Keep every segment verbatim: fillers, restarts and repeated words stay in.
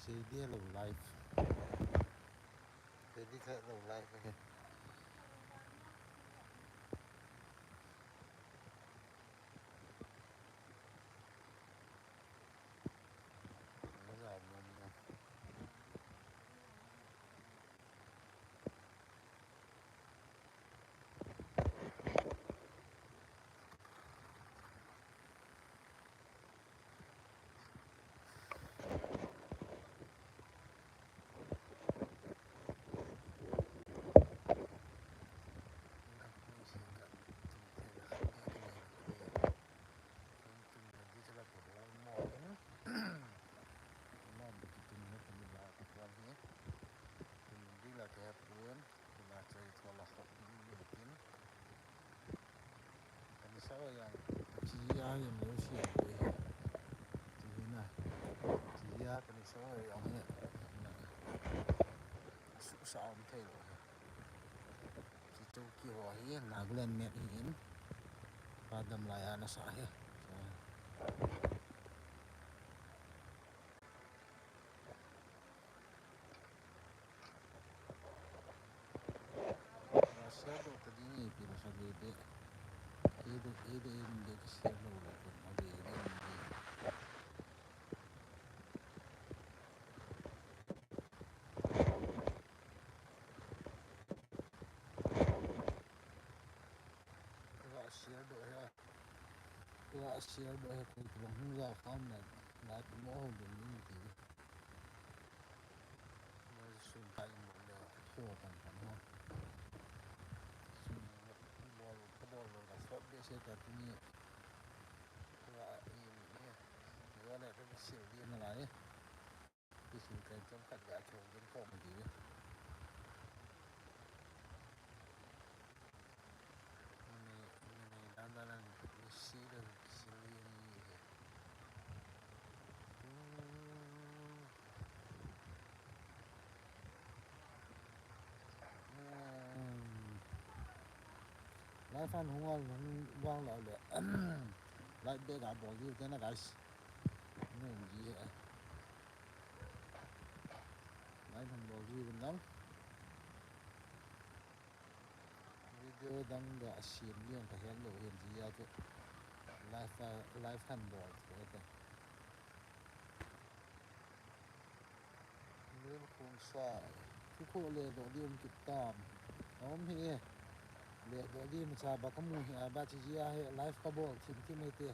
Steady lo life. Steady kha lo life. Kani sa yang chi ya yang lo si ya ko hi. Chi hi na. Chi ya kani sa yang hi. Na. Su sa um thei lo hi. Chi chu ki ho hi Nagaland map hi in. Pa dam lai a na sa hi. Share doh ta ding e, ipi la kha ve ve. Ei de, ei de, ei de ka share lo le, ko ma ve ve. Ka share doh he. Ka share doh he, ko bang hung ja kham na, la ko mo ho ding ni ti. Sun kai mo le, so kan kan ho. Sun bol, ka bol lo ka sot be se ta ti ni. Ka i ni. Yo le ka sil di na lai. Ti sun kai chom khat ga chom din ko mo di. Live fan hung a hung vang la le. Live be ga bol diu te na guys. Nung ji he. Live hung bol diu nang. Video dang ga a siam liang ka het lo hin ti a chu live a, live han bol chu ate. Lel khum sa, thu kho le doh di um kit tam. A um hi e. Le doh di um cha ba ka mu hi a ba chi ji a he live ka bol thim thim e te.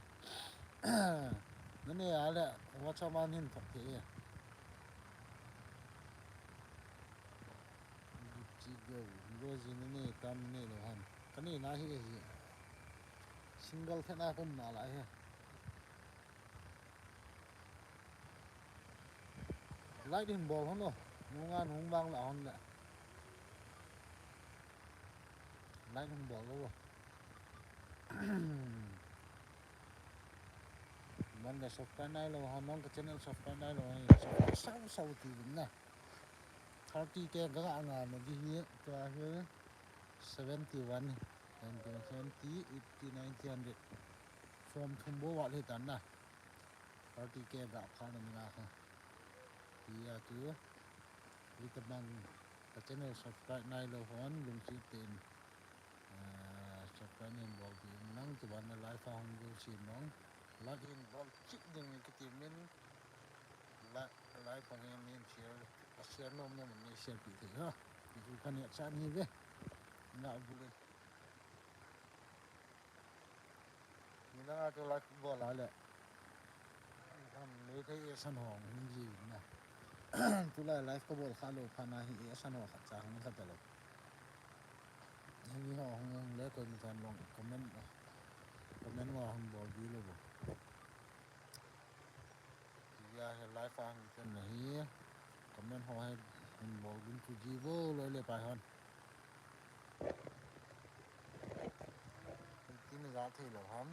Na ne a le WhatsApp an hin thok thei e. Gucci girl, Rosie na ne tam ne lo ham. Ka ne na hi e hi. Single the na kum na la he. Light hin bol hon lo. Nunga nung bang la hon le. Light hin bol lo. Man le subscribe nai lo, ha nong ka channel subscribe nai lo, ha subscribe sau sau ti vin na. Thirty K ga nga na di hi, tua hi seventy one, seventy, eighty, ninety, hundred. Form thum bo wa le tan na. Thirty K ga pha na mi nga kha. Ti a tu. Ita bang ka channel subscribe nai lo hon, lungsit ten. Ah, subscribe nin bol ti nang ti ban na live a hung bol si nong. Like in bol chik ding ki ti min. Like, like pang in min share, share nom nom min share pi ti ha. Ti tu kan ya chan hi ve. Na bul in. Ni na tu like bol a le. Tham le thei e san ho hung ji na. Tu lai live ka bol kha lo pha na hi e san ho khat cha hung kha ta lo. Hemi ho hung hung le ko ni tan long comment, comment wa hung bol di lo bo. Ya he live a hung ten na hi comment ho he hung bol din tu ji bo lo le pai hon. Tin na ja thei lo ham.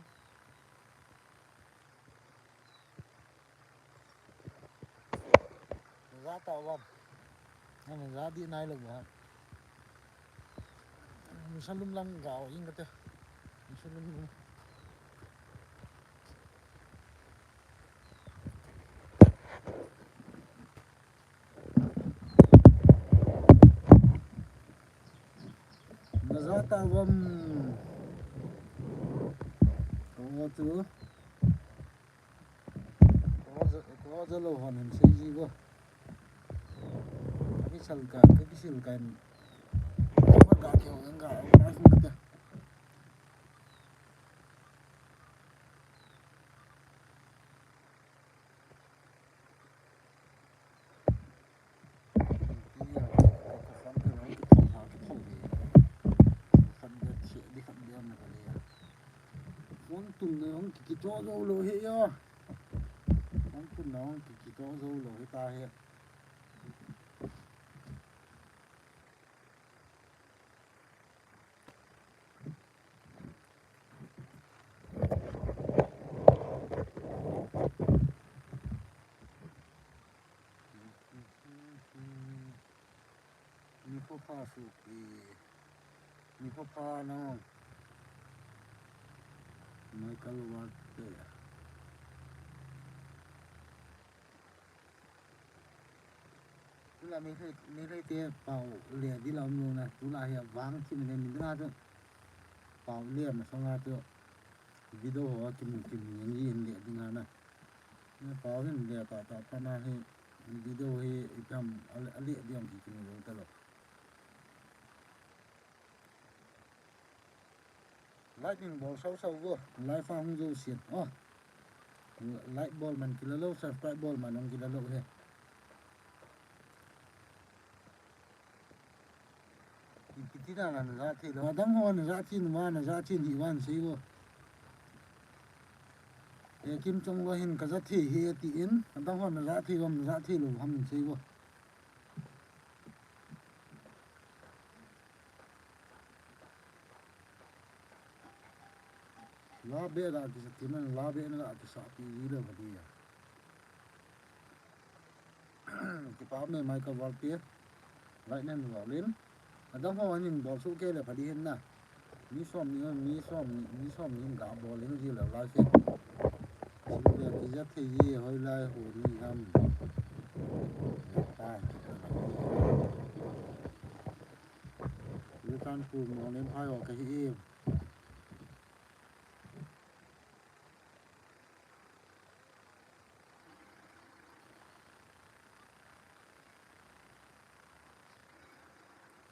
Na ja ta wan. Na ja di nai lo ham. Musalum lang ga o ing kate. Musalum. Tavam. Ko chu. Ko ja, ko ja lo hon hin sei ji go. Ki sal ka, ki sil ka. Ba ka ke hon ga, ba ka ke. Phone tum na hung kikito jou lou hi ya. Phone tum na hung kikito jou lou hi ta hi. Ni kho pha su pi. Ni kho pha no. Michael Ward te. Tula mi le, mi le te pau le di la um lo na. Tula hi vang chi mi le mi na tu. Pau le ma song a tu. Video ho kimu kimu yang yin le ding a na. Ni pau hin le ta ta pa na hi video hi itam ale ale diam hi kimu lo ta lo. Like in bol sau sau vo. Live a hung jou sian. Oh. Like bol man kila lo, subscribe bol man hung kila lo he. Ipi ti dan a na ja thei lou. Adang ho na ja thei, numa na ja thei, ni van sei vo. E Kim Chongloi hin ka ja thei hi ati in. Adang ho na ja thei, na ja thei lou ham sei vo. La be la kisa ti man, la be na la kisa pi ji lou ka ti ya. Kipa me mai ka val pi. Lai nen val in. Adang ho anin bol su ke le pha di hin na. Mi som ni, mi som ni, mi som ni ga bol in ji lou lai se. Sum le kija thei ji hoi lai hu ni ham. Ta. Yu tan pu mo len phai ho ka hi e.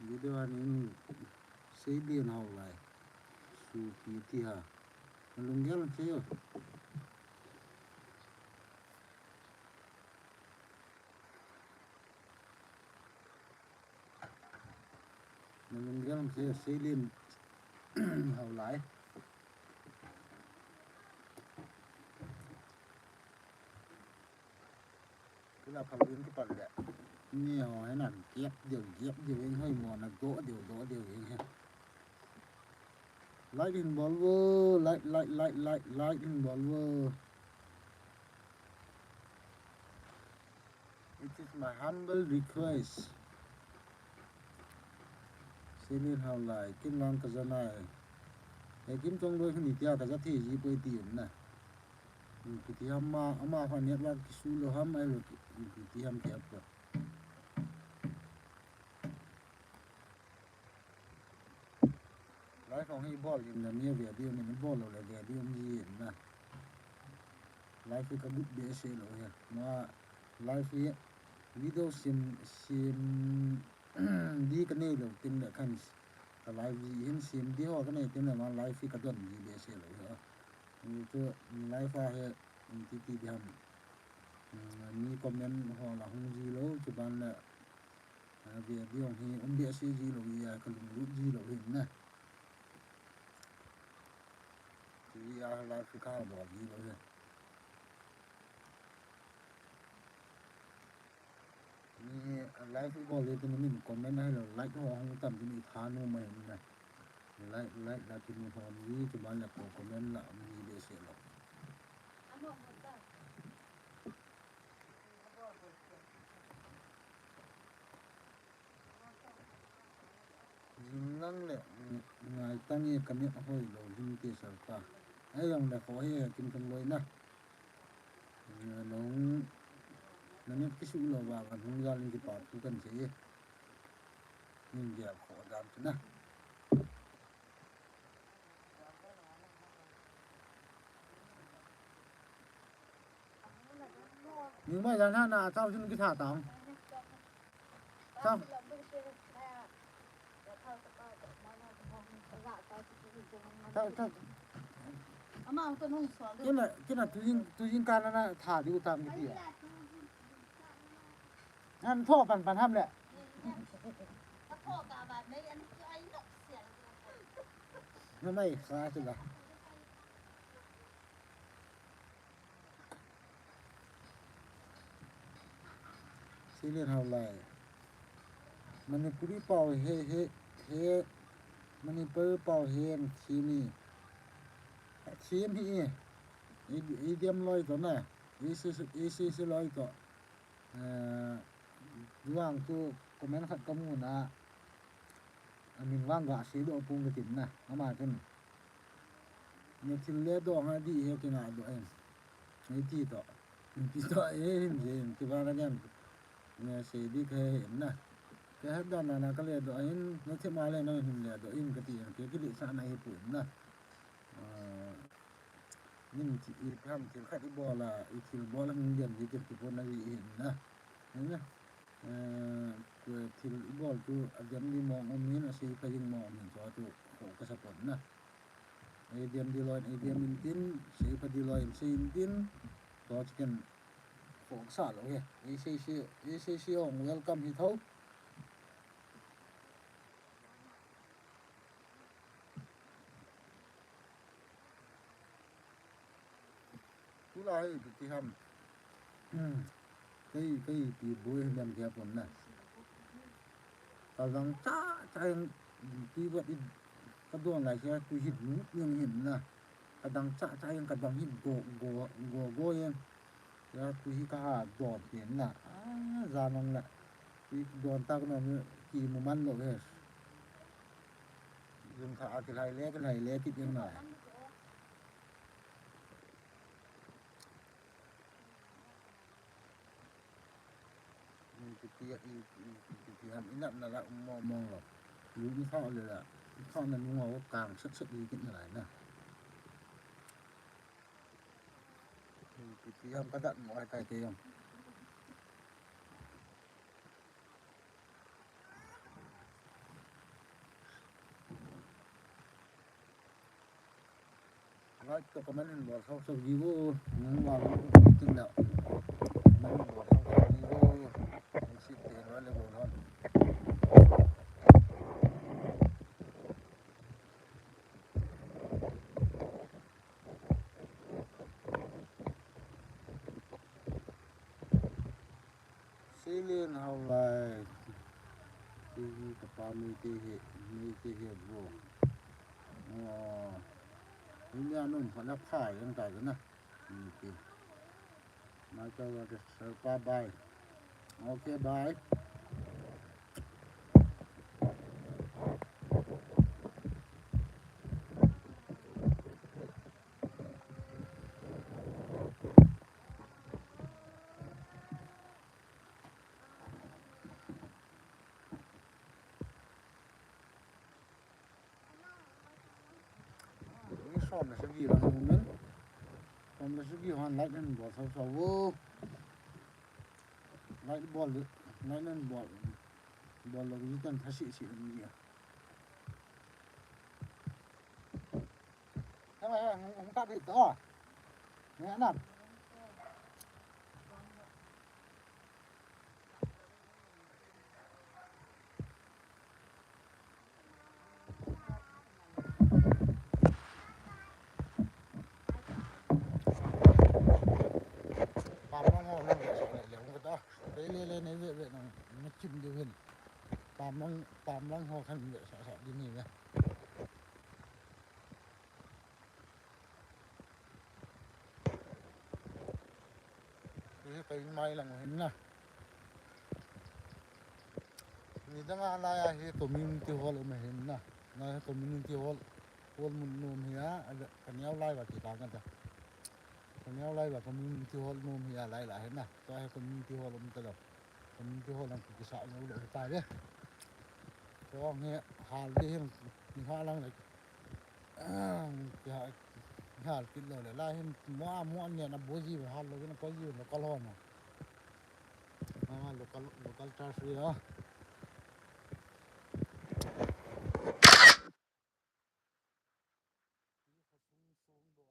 Video anin sei dien hao lai. Su pi ti ha. Lunggel che yo. Nalunggel che sei dien hao lai. Kila phal ding kipan le. Ni ho he nan kiap deu, kiap deu, eng hoi mo na do deu, do deu, eng he. Like in bol vo, like, like, like, like, like in bol vo. It is my humble request. Sei dien hao lai, kin lang ka ja nai. E Kim Chongloi khan itia ka ja thei ji poi ti na. Ipi ti ham ma, ama khan network kisu lou ham ai lo ki, ipi ti ham ki apa. Live hong hi bol in na mi ve di min bol lo le ve di um ji na. Live hi ka gut be se lo he. Ma live hi video sim, sim di ka nei lo tin le khan ka live ji hin sim di ho ka nei tin le ma live hi ka don ji be se lo he. Ni tu live a he ti ti di ham. Ni comment ho la hung ji lo chu ban le. A, video hi um behseh ji lou hi a, ka lunglut ji lou hi na. Ti a live hi ka bol ji lou hi. Ni live hi bol le tu min comment ahilou, like ho hung tam tu ni tha nu mai na. Like, like la tu ni ho ni chu ban la ko comment la um ji behseh lou. Jing lang le, mm, ngai tang e ka net hoi lou ding ti sal pa. Ai jong le kho he Kim Chongloi na. Mm, nong, na net kisu lou va kan hung jal in kipa thu kan sei e. Ning gel kho dan chu na. Ningmai jan ha na, tao jun ki tha tang. Tao. Tao, tao. Ama ang tanong sa. Kina, kina tujing, tujing ka na na tha di utang ki dia. An tho pan pan ham le. Na mai sa sila. Silian Haolai. Manipuri pau he, he, he, Manipur pau he, thimi. Thimi e. Idiom loi to na. Isi, isi, isi loi to. Eh, vang chu comment khat ka mu na. Amin vang ga sei doh pung ka tin na. Ama tin. Ne thil le doh nga di he kina doh em. Nei ti to. Ti to e hin je hin ti ba na jam. Ne sei di khe hin na. Ke ha da na na ka le doh hin. Ne thi ma le no hin le doh hin ka ti. Ke ki le sa na hi pu na. Ah, Min thi, i pham thil khat i bol a, i thil bol a hung lian di kin ti pon na ri hin na. Hin na. Eh, thil i bol chu a lian di mong um hin, a sei pha ding mong um hin, chu chu kho ka sa pon na. Ei lian di loi, ei lian in tin, sei pha di loi, sei in tin, chu chu ken kho ka sa lo he. Ei sei sei, ei sei sei ong welcome hi tho. Tulai hi ti ham. Hmm. Kei, kei ti boi lam dia pon na. Ka dang cha, cha yang ti wat i ka don lai sia tu hit mu yang hin na. Ka dang cha, cha yang ka dang hit go, go, go, go yang. Ya tu hi ka ha don tin na. Ah, ja mang na. Ti don ta ka na ki mu man lo he. Yung kha a ki lai le, ki lai le, ki yang na. Kiti, kiti ham inap na la um mo mong lo. Lu ni kha le la. Kha na lu ngo kang sat sat di kit na lai na. Kiti ham ka dat mo ai tai te yong. Like to comment in bol sau sau ji vo, nung val vo, tin da. Comment in bol sau sau ji vo, nung sit te ro le vo ro. Silian Haolai. Ti hi ka pa mi ti hi, mi ti hi bro. Oh. Ini anum kena pha yang ta na. Mi ti. Mai ta wa de sa pa bye. Okay, bye. Som le sagi lang umin. Som le sagi han like and bol sau sau. Like bol, like and bol. Bol lo ji tan thasi si ni ya. Hung, hung tap hit to. Nge na. Pam lang ho, lang ho, le, le, hung ka ta. Le, le, le, ne, ve, ve, nang, ne, chim, de, hin. Pam lang, pam lang ho, khan, ve, sa, sa, di, ni, ve. Hi ka in mai lang hin na. Nidang a lai a hi community hall um hin na. Na hi community hall, hall mun nom hi a, a ka neo lai va ki ta ka ta. Ka neo lai va community hall nom hi a lai la hin na. Tua hi community hall um ta lo. Community hall ang ki sa lo lo ta le. Tua hi hal di hin ni ha lang le. Hal kit lo le, lai hin mo a mo an ne na bo ji ve, hal lo ve na ko ji ve, lo kal ho na. Ah, local, local turf area. Nineteen fifty-four,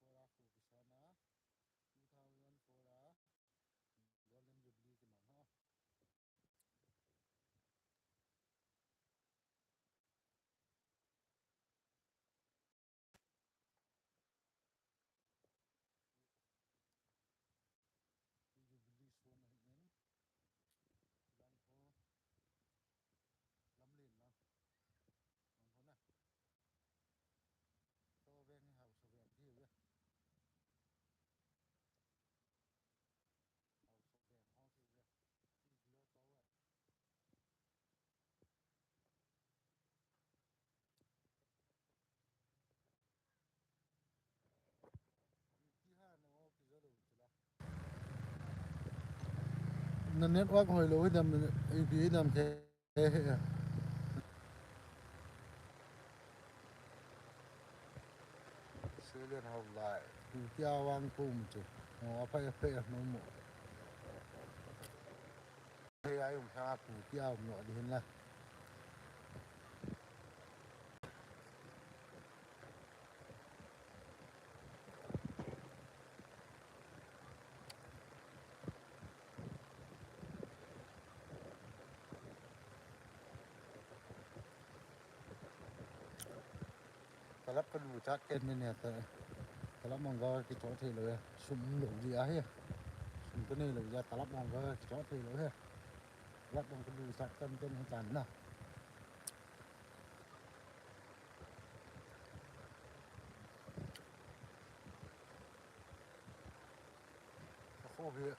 four a khu kisana, two thousand four a Golden Jubilee kimang ho. Jubilee song ahin, lang ho, lamlen lang, lang ho na. To veng hi hausa veng diu ve. Na network hoilou hidam, ipi hidam ke, eh, eh. Selen hau lai. Kutia vang kum chu. Mo apai apai mo mo. Hei, ai um sanga kutia um lo di hin la. Talap ka lu chat ken ne ne ta. Talap mong ga ki chot thei lo ya. Sum lo ji a he. Sum ka nei lo ya, talap mong ga ki chot thei lo he. Talap mong ka lu chat ken ken he chan na. Ka kho hi.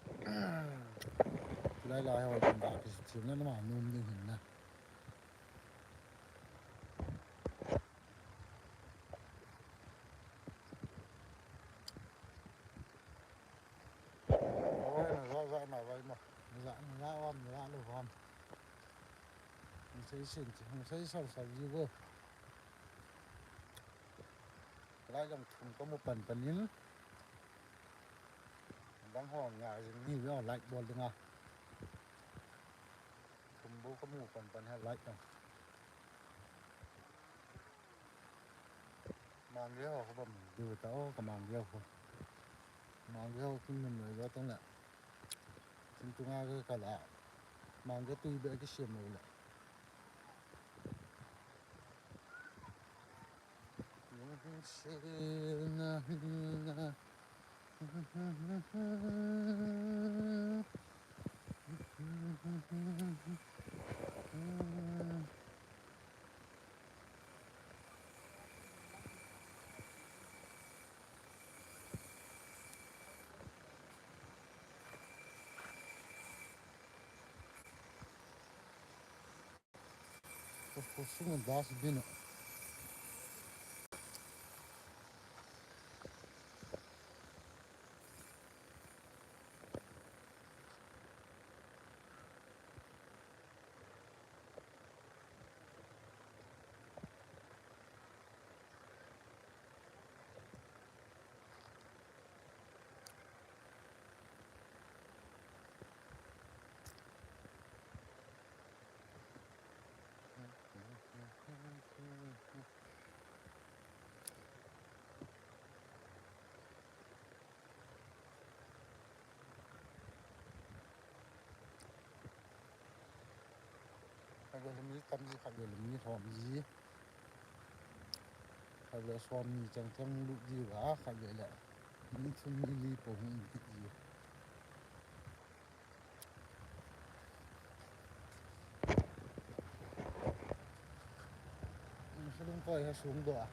Lai lai ho ban ba ki thim na ma num ding hin na. Oi, na za za na vai ma. Na za, na za vam, na za lo vam. Hung sei sin, hung sei sau sau ji vo. Lai jong thum ka mu pan pan in. Dang ho nga jing ni ve, light bol ding a. Thum bu ka mu pan pan he light jong. Mang ge ho ka bam diu ta o, ka mang ge ho. Mang ge ho kin mun lo tong le. Thingtung a ka la. Mang ge tui be ki siam lo le. Kho sunga dustbin a. Khatvei le mi tam ji, khatvei le mi lhom ji. Khatvei le som ni chang chang lut ji uva, khatvei le mi thum mi li po hung kit ji. Salung koi ha sung doh a.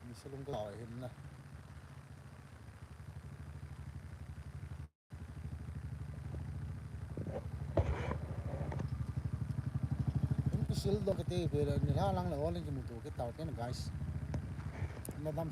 Ni salung koi hin na. Sil do kiti pe le, nilhah lang le ol in kimuto kit tau te na, guys. Na dam